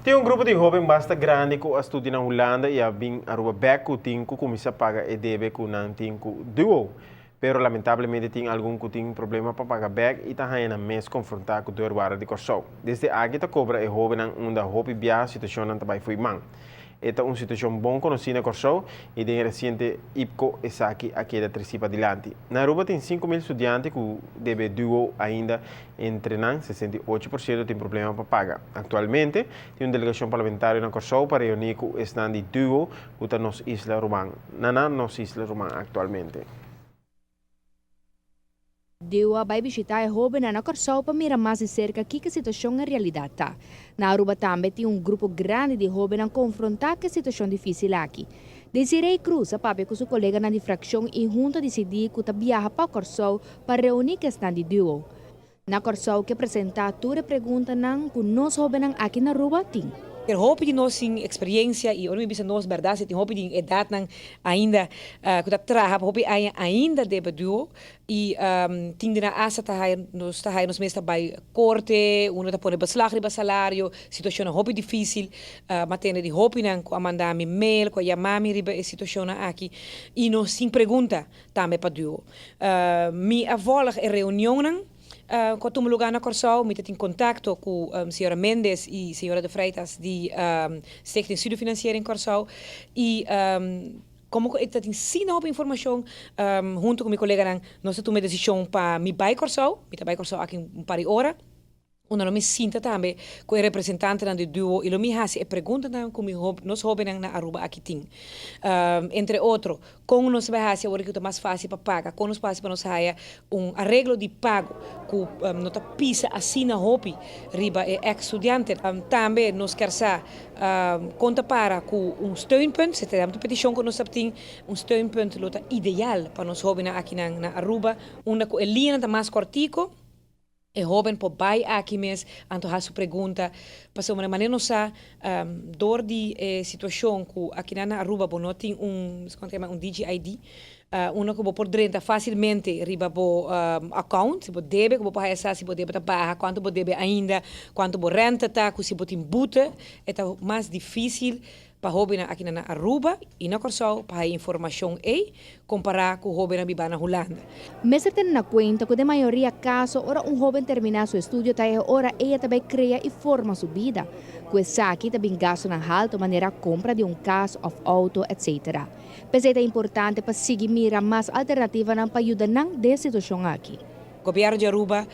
Tin un grupo di hoben basta grandi cu a studia na Hulanda y a bin Aruba bek cu tin cu cuminsa paga e debe cu nan tin cu Duo. Pero lamentablemente tin algun cu tin problema pa paga bek y ta haña nan mes confronta cu deurwaarder di Corsou. Desde aki ta cobra e hobennan unda hopi biaha situacionnan ta bay fo'i man. E ta un situacion bon conoci na Corsou y den e reciente IPKO esaki a keda treci padilanti. Na Aruba tin 5000 studiante cu debe Duo ainda. Entre nan, 68% tin problema pa paga. Aktualmente, tin un delegashon parlamentario na Kòrsou pa reuní ku esnan di Duo ku ta nos isla ruman. Na na nos isla ruman aktualmente. Duo a bai bishitá e hóbennan na Kòrsou pa mira mas di serka kiko e situashon en realidat ta. Na Aruba tambe tin un grupo grandi di hóbennan konfrontá ku e situashon difísil aki. Desiree Cruz a papia ku su koleganan di frakshon i huntu a disidí ku ta biaha pa Kòrsou pa reuní ku esnan di Duo. Na Kòrsou ke presentá tur e preguntanan ku nos hóbennan aki na Aruba tin. Pero hopi di nos sin experiencia y ora mi bisa nos berdad si tin hopi di edadnan ainda cu ta traha pa hopi aña ainda debe duo y tin di nan hasta ta haya nos ta haya nos mes ta bay corte, uno ta pone beslag riba salario, situacionnan hopi dificil. M'a tende di hopinan cu a manda mi mail, cu a yama mi riba e situacionnan aki y nos tin pregunta tambe pa duo. Mi a volg e reunionnan cu a tuma lugar na Corsou, mi ta tin contacto cu señora Mendez y señora De Freitas di Stichting Studiefinanciering Corsou y como cu e ta tin asina hopi informacion, hunto cu mi coleganan nos a tuma e decision pa mi bay Corsou, mi ta bay Corsou aki un par di ora. Unda lo mi sinta tambe ku e representantenan di duo i lo mi hasi e preguntanan ku mi nos hóbennan na Aruba aki tin. Entre otro, kon nos bai hasi awor ku ta mas fásil pa paga? Kon nos por hasi pa nos haya un areglo di pago ku no ta pisa asina hopi riba e eks studiante? Tambe nos kier sa kon ta para ku un steunpunt. Si ta un petishon ku nos tabtin, un steunpunt lo ta ideal pa nos hóbennan akinan na Aruba, unda ku e liñanan ta mas kòrtiku. E hóben por bai aki mes anto hasi su pregunta, pasobra manera nos sa dor di e situashon ku akinan na Aruba bo no tin un, kon ta yama, un DGID, unda ku bo por drenta fásilmente riba bo account, si bo debe ku bo por haya sa si bo debe ta baha, kuantu bo debe ainda, kuantu bo renta ta, ku si bo tin bute, e ta mas difísil Pa hóbennan akinan na Aruba i na Kòrsou pa haña informashon ei kompará ku hóbennan bibá na Hulanda. Mester tene na kuenta ku den mayoria kaso ora un hóben terminá su estudio ta e ora ella ta bai krea i forma su bida. Ku esaki ta bin gastunan haltu manera kompra di un kas òf outo etc. P'esei ta importante pa sigui mira mas alternativanan pa yuda nan den e situashon aki. Gobièrnu di Aruba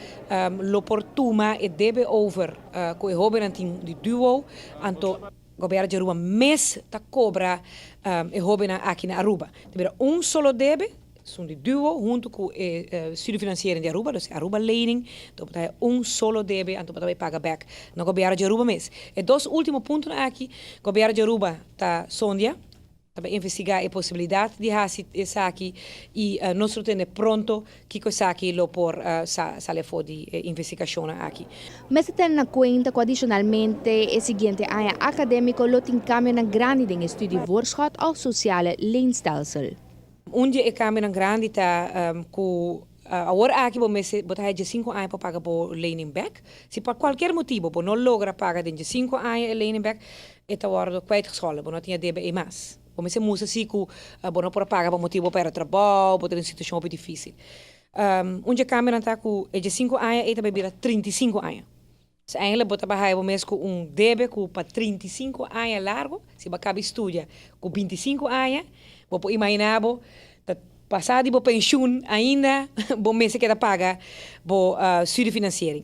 lo por tuma e debe over ku e hóbennan tin di duo anto. Gobierno di Aruba mes ta cobra e hobennan aki na Aruba. Ta bira un solo debe, esun di duo hunto cu e studiefinanciering di Aruba, dus e Aruba lening, anto bo ta haya un solo debe, anto bo ta bay paga bek na Gobierno di Aruba mes. E dos ultimo puntonan aki, Gobierno di Aruba ta sondia. Ta bai investigá e posibilidat di hasi esaki i nos lo tende pronto kiko esaki lo por sali afó di e investigashonnan aki. Mester tene na kuenta ku adishonalmente e siguiente aña akadémiko lo tin kambionan grandi den e studievoorschot òf sociale leenstelsel. Un di e kambionan grandi ta ku awor aki bo mester bo ta haya diesinku aña pa paga bo lening bèk. Si pa kualkier motibu bo no logra paga den diesinku aña e lening bèk, e ta wòrdu kwijtgescholden, bo no tin e debe ei mas. Bo mester mustra si ku bo no por a paga pa motibu bo pèrdè trabou, bo ta den un situashon hopi difísil. Un dje kambionan ta ku e diesinku aña ei ta bai bira 35 aña. Dus eigenlijk bo ta bai haya bo mes ku un debe ku pa 35 aña largu, si bo a kaba di studia ku 25 aña, bo por imaginá bo ta pasá di bo penshun ainda bo mester keda paga bo studiefinanciering.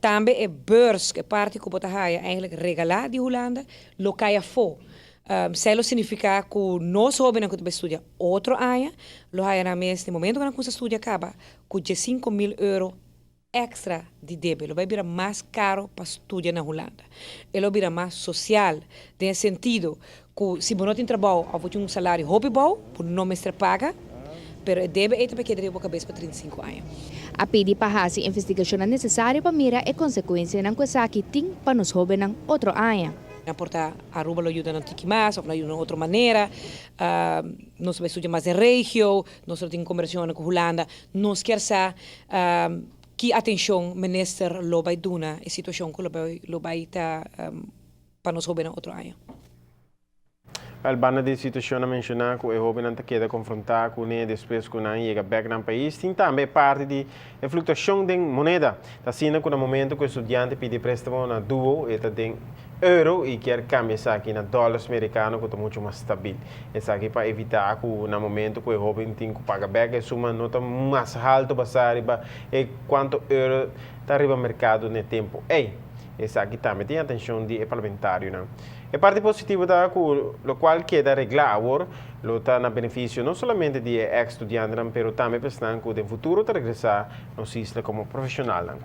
Tambe e beurs, e parti ku bo ta haya eigenlijk regalá di Hulanda, lo kai afó. Esei lo signifiká ku nos hóbennan ku ta bai studia otro aña lo haya nan mes, di momento ku nan kumsa studia kaba, ku 15.000 euro èkstra di debe. Lo bai bira mas karo pa studia na Hulanda. E lo bira mas sosial den e sentido ku si bo no tin trabou òf bo tin un salario hopi bou, bo no mester paga, pero e debe ei ta bai keda riba bo kabes pa 35 aña. A pidi pa hasi investigashonnan nesesario pa mira e konsekuensianan ku esaki tin pa nos hóbennan otro aña. Nan por ta Aruba lo yuda nan tiki mas òf nan yuda nan otro manera. Nos ta bai studia mas den regio, nos lo tin kombersashonnan ku Hulanda. Nos kier sa ki atenshon minister lo bai duna e situashon ku lo bai ta. pa nos hobennan otro aña. Al banda di situacion a menciona cu e hobennan ta keda confronta cu ne despues cu nan yega bek nan pais, tin tambe parti di e fluctuacion den moneda. Ta asina cu na momento cu e studiante pidi prestamo na duo e ta den euro y kier cambia esaki na dollars mericano cu ta mucho mas stabil. Esaki pa evita cu na momento cu e hoben tin cu paga bek e suma no ta mas halto basa riba e cuanto euro ta riba mercado n'e tempo ey. Esaki tambe tin atencion di e parlamentarionan. E parti positivo ta cu locual keda regla awor lo ta na beneficio no solamente di e ex studiantenan pero tambe pa esnan cu den futuro ta regresa nos isla como profesionalnan.